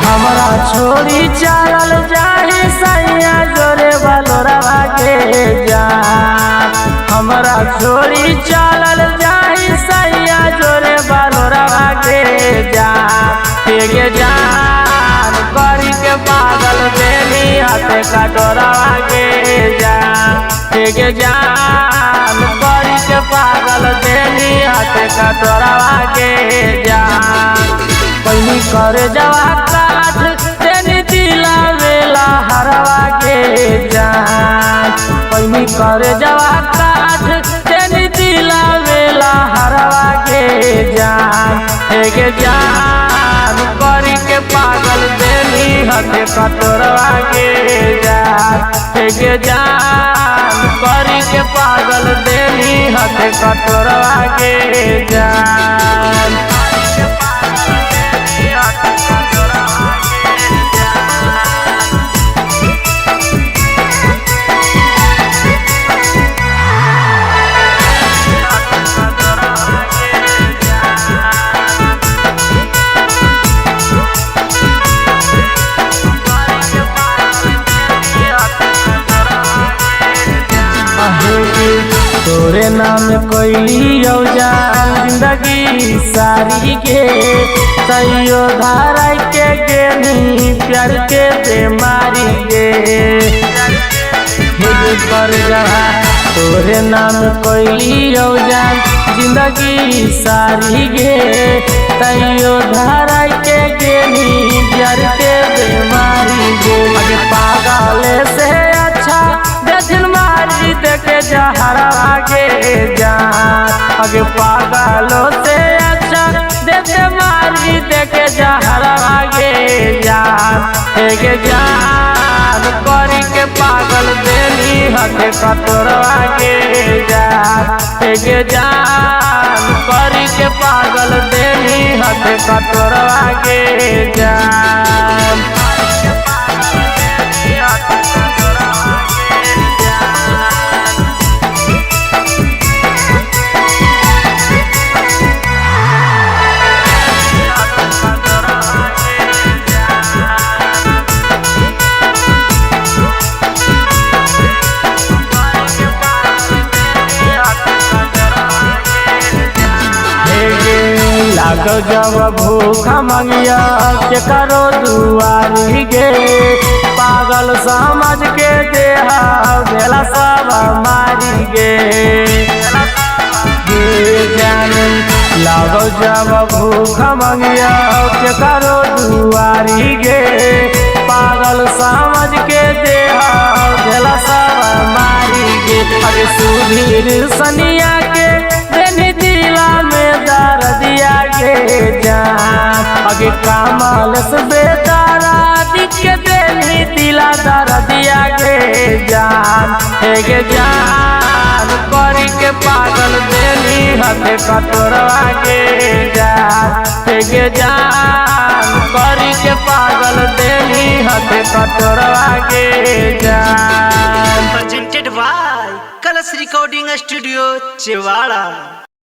हमरा छोड़ी चलल जाही सैया जोरे बलोरवा के जान। हमरा छोड़ी चलल जाही सैया जोरे बलोरवा के जान। हे जान करी के पागल देनी हाथे कटोरवा के जान। हे जान करी के पागल देनी हाथे कटोरवा के जान। पैनी कर जवा काठ देनी दिला वेला हरवा के जान। पैनी कर जवा काठ देनी दिला वेला हरवा के जान। हे जान करी के पागल देनी हथे कटोरवा के जान। हे जान करी के पागल देनी हथे कटोरवा के जान। तोरे नाम कोइली जान जिंदगी सारी के तैयो धारा के गेनी प्यार के बीमारी के कर जहा। तोरे नाम कोइली जान जिंदगी सारी के तैयो धारा के गेनी प्यार के बीमारी के। अगे पागल से अच्छा देखन मारी देखे जहरवा के जान। अगे पागलों से अच्छा देखे मारी देखे जहरवा के जान। हे जान करी के पागल देनी हथे कटोरवा के जान। हे जान करी के पागल देनी हथे कटोरवा के जान। लागो जब भूख मंगिया के करो दुआरी गे पागल समझ के देहा भेला सब मारी गे। जान लागो जब भूख मंगिया के करो दुआरी गे पागल समझ के देहा भेला सब मारी गे। अरे सुधीर सनिया के देनी दिला में दर्दिया के जान। अगे कामल से बेतारा दिख देनी दिला दर्दिया के जान। हे जान करी के पागल देनी हथे कटोरवा के जान। हे जान करी के पागल देनी हथे कटोरवा के जान। Presented by Kalash Recording Studio, Chewara.